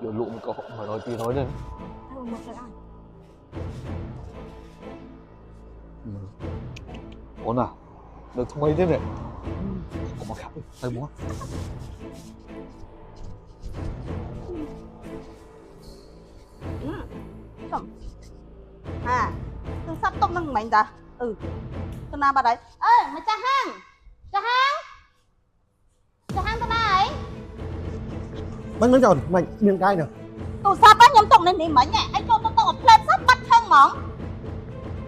យកលក់មកក៏100 200ដែរ។ ទៅមកទៅឲ្យ។ អូនណានៅថ្មីទេនេះកុំមកខាប់ទៅមក។ ចំអាទូរស័ព្ទទុកនឹងមិញតាអឺទៅណាបាត់ហើយអើយម្ចាស់ហាងចាស់ហាងចាស់ហាងទៅណាអី? មិនមិនចោលមិនមានកាយណា។ ទូរស័ព្ទខ្ញុំទុកនៅនេះមិញហើយចូលទៅទុកឲ្យផ្លែតសោះបាត់ឆឹងហ្មង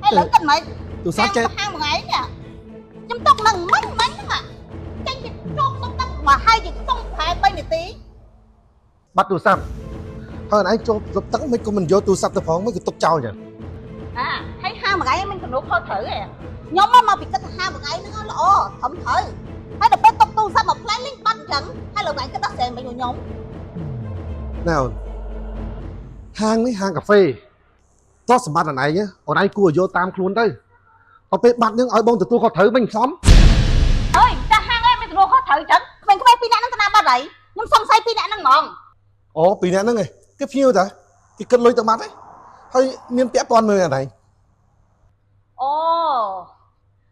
ហើយឥឡូវគិតមិន ទូរស័ព្ទចេះ ហាងមួយថ្ងៃនេះខ្ញុំទុកនឹងមិញមិញហ្នឹងចេញពីចូលទុកទឹកមកហើយជាខ្ទង់ប្រហែល3នាទី។ បាត់ទូរស័ព្ទហើយឯងចូលលុបទឹកមិនក៏មិនយកទូរស័ព្ទទៅផងមិនក៏ទុកចោលចឹង។ អាហើយហាងមួយថ្ងៃមិនទំនួលខុសត្រូវឯងខ្ញុំមកពីគិតថាហាងមួយថ្ងៃហ្នឹងល្អត្រឹមត្រូវហើយដល់ពេលទុកទូរស័ព្ទមកផ្លែលេងបាត់អញ្ចឹងហើយលើថ្ងៃគិតដោះស្រាយមិនខ្ញុំ។ ណែអូនហាងនេះហាងកាហ្វេតោះសម្បត្តិអនឯងអូនឯងគួរយកតាមខ្លួនទៅដល់ពេលបាត់នឹងឲ្យបងទទួលខុសត្រូវវិញសម អើយចាស់ហាងអើយមានទំនួលខុសត្រូវអញ្ចឹងក្មេងៗពីរនាក់ហ្នឹងទៅណាបាត់ហើយខ្ញុំសង្ស័យពីរនាក់ហ្នឹងហ្មង។ អូពីរនាក់ហ្នឹងឯងគេភ្ញៀវតាគេគិតលុយទៅបាត់ឯងហើយមានពាក់ព័ន្ធមើលអនឯង។ អូ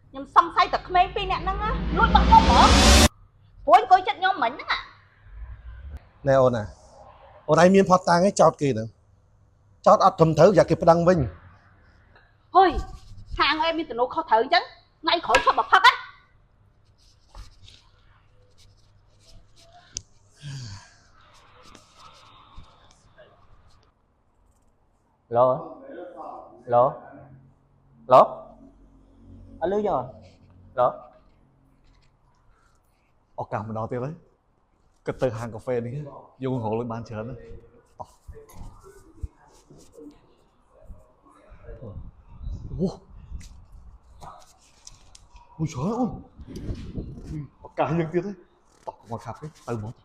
ខ្ញុំសង្ស័យតែក្មេងពីរនាក់ហ្នឹងណាលួចរបស់ខ្ញុំហ្មងព្រោះអង្គុយចិត្តខ្ញុំមិញហ្នឹងអា ណែអូនណាអូនឯងមានផតតាងឯងចោតគេហ្នឹងចោតអត់ត្រឹមត្រូវយ៉ាគេប្តឹងវិញ។ ហុយហាងអើយមានទំនួលខុសត្រូវអញ្ចឹងថ្ងៃក្រោយឈប់មកផឹកណា។ ឡូឡូឡូអត់លឺចឹងឡូ។ ឱកាសម្ដងទៀតហើយគិតទៅហាងកាហ្វេនេះយើងរកលុយបានច្រើនណាស់តោះអូអូច្រើនអូនឱកាសយើងទៀតហើយតោះកុំមកខាប់ទេទៅមក។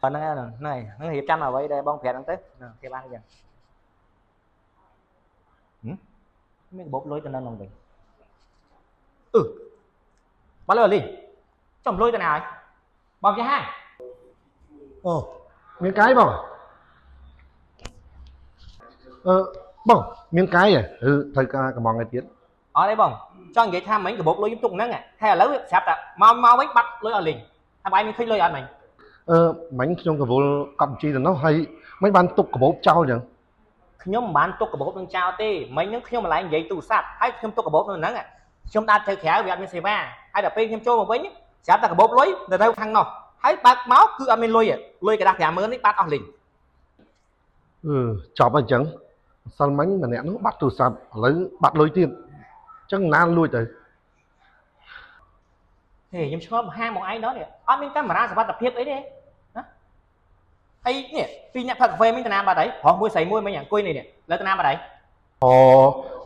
ប៉ុណ្្នឹងហ្នឹងហើយហ្នឹងរៀបចំអ្វីដែលបងប្រាប់ហ្នឹងទៅគេបានអញ្ចឹងមានកាបូបលុយទៅនៅក្នុងវិញអឺបាត់លុយអលីចំលុយទៅណាហើយបងចាស់ហាង? អូមានកាយបងអឺបងមានកាយហ៎ឬត្រូវការកំងឯទៀត? អត់ទេបងចង់និយាយថាមិញកាបូបលុយខ្ញុំទុកហ្នឹងហើយឥឡូវស្រាប់តែមកមកវិញបាត់លុយអស់លីងហើយបាយមានឃើញលុយអត់មិញ? អឺមិញខ្ញុំកវលកប់បញ្ជីទៅនោះហើយមិនបានទុកកាបូបចោលចឹង។ ខ្ញុំមិនបានទុកកាបូបនឹងចោលទេមិញហ្នឹងខ្ញុំម្ល៉េះនិយាយទូរស័ព្ទហើយខ្ញុំទុកកាបូបនៅហ្នឹងខ្ញុំដើរទៅក្រៅវាអត់មានសេវាហើយដល់ពេលខ្ញុំចូលមកវិញស្រាប់តែកាបូបលុយនៅខាងនោះហើយបើកមកគឺអត់មានលុយលុយកระดาษ50000នេះបាត់អស់លីង។ អឺចប់ហើយអញ្ចឹងម្សិលមិញម្នាក់នោះបាត់ទូរស័ព្ទឥឡូវបាត់លុយទៀតអញ្ចឹងណាលួចទៅ? ហេខ្ញុំឆ្ងល់ហាងមកឯងដល់នេះអត់មានកាមេរ៉ាសុវត្ថិភាពអីទេណាហើយនេះពីរអ្នកផឹកកាហ្វេមិញតាណាបាត់ហើយប្រុសមួយស្រីមួយមិញអង្គុយនេះនេះលើតាណាបាត់ហើយ? អូ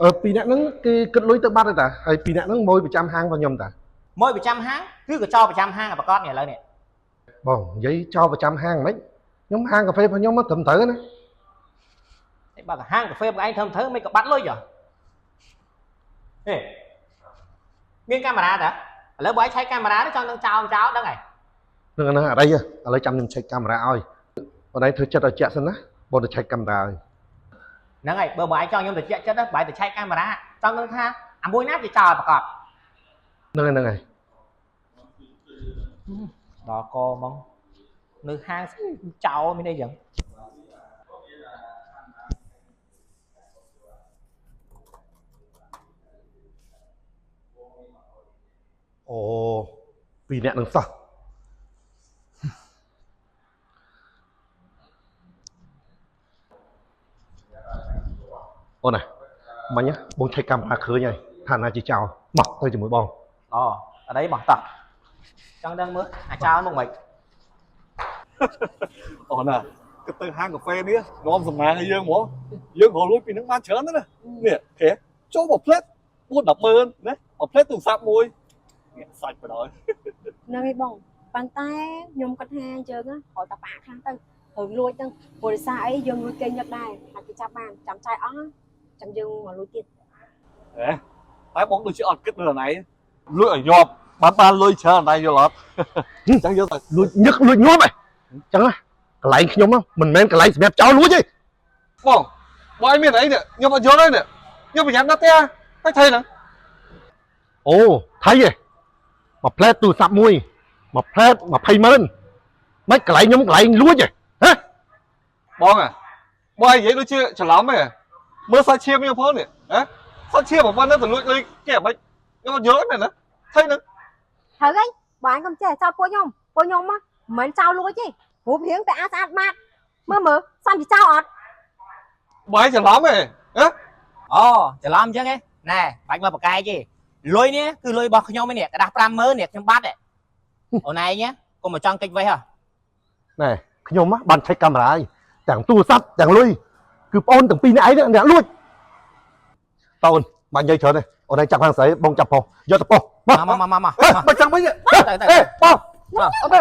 អឺពីរអ្នកហ្នឹងគេគិតលុយទៅបាត់ហើយតាហើយពីរអ្នកហ្នឹងម៉ួយប្រចាំហាងរបស់ខ្ញុំតា។ មួយប្រចាំហាងគឺក៏ចោលប្រចាំហាងប្រកាសនេះឥឡូវនេះ។ បងនិយាយចោលប្រចាំហាងមិនខ្ញុំហាងកាហ្វេរបស់ខ្ញុំមកត្រឹមត្រូវណា។ បើហាងកាហ្វេបងឯងធ្វើធ្វើមិនក៏បាត់លុយចុះហេមានកាមេរ៉ាតាឥឡូវបើឯងឆែកកាមេរ៉ាទៅចង់នឹងចោលចោលដឹងហើយ។ នឹងហ្នឹងអត់អីទេឥឡូវចាំខ្ញុំឆែកកាមេរ៉ាឲ្យបងឯងធ្វើចិត្តឲ្យជាក់សិនណាបងទៅឆែកកាមេរ៉ាឲ្យ។ ហ្នឹងហើយបើបងឯងចង់ខ្ញុំទៅជាក់ចិត្តបើឯងទៅឆែកកាមេរ៉ាចង់នឹងថាអាមួយណាជាចោលប្រកាស។ ហ្នឹងហើយហ្នឹងហើយ។ ដល់កហ្មងនៅហាងស្អីចោលមានអីចឹង? អូពីរអ្នកនឹងសោះអូនណាមិញណាបងឆែកកាមេរ៉ាឃើញហើយថាណាជាចោលមកទៅជាមួយបង។ អូអត់អីបងតោះចង់ដឹងមើលអាចោលមកមិន អូនណាគិតទៅហាងកាហ្វេនេះនាំសំណាងឲ្យយើងហ្មងយើងរកលុយពីហ្នឹងបានច្រើនណាស់ណានេះគេចូលមួយផ្លែត4 10ម៉ឺនណាមួយផ្លែតទូរស័ព្ទមួយនេះសាច់បណ្ដោយ។ ហ្នឹងឯងបងប៉ុន្តែខ្ញុំគាត់ថាយើងរកតែផ្អាកខ្លះទៅរឿងលួចហ្នឹងព្រោះដោយសារអីយើងលួចគេញឹកដែរហើយគេចាប់បានចាំចាយអស់ចាំយើងមកលួចទៀត។ ហ៎តែបងដូចជាអត់គិតនៅណៃលួចឲ្យញាប់បានបានលុយច្រើនណៃយល់អត់អញ្ចឹងយកទៅ លួចញឹកលួចញាប់ឯង អញ្ចឹងណាកន្លែងខ្ញុំហ្នឹងមិនមែនកន្លែងសម្រាប់ចោលលួចទេ បងបងឯងមានអីនេះខ្ញុំអត់យល់ទេនេះខ្ញុំប្រញាប់ណាស់ទេហើយថៃហ្នឹង អូថៃឯងមួយផ្លែតទូរស័ព្ទមួយមួយផ្លែត20ម៉ឺនមិនកន្លែងខ្ញុំកន្លែងលួចឯងហ៎ បងអាបងឯងនិយាយដូចជាច្រឡំឯងមើលសាច់ឈាមខ្ញុំផងនេះហ៎សាច់ឈាមរបស់ហ្នឹងទៅលួចលុយគេអាម៉េចខ្ញុំអត់យល់ទេមែនណាថៃហ្នឹង ត្រូវហើយបងឯងកុំចេះចោលពួកខ្ញុំពួកខ្ញុំមកមិនមែនចោលលួចទេរូបរាងតែអាស្អាតបាតមើលមើលសំជាចោលអត់ បងឯងច្រឡំឯងហ៎ អូច្រឡំអញ្ចឹងឯងណែបាច់មកបកកែទេលុយនេះគឺលុយរបស់ខ្ញុំឯនេះក្រដាស់50000នេះខ្ញុំបាត់ឯងអូនឯងកុំមកចង់កិច្ចវេះហ៎ ណែខ្ញុំហ៎បានឆែកកាមេរ៉ាហើយទាំងទូរស័ព្ទទាំងលុយគឺប្អូនទាំងពីរនាក់ឯងហ្នឹងអ្នកលួចតូនបាញ់និយាយច្រើនទេអូនឯងចាប់ខាងស្រីបងចាប់ប្រុសយកទៅប៉ុស្ មកមកមកមក បើចាំវិញ ទៅទៅ អេបង មក អត់ទេ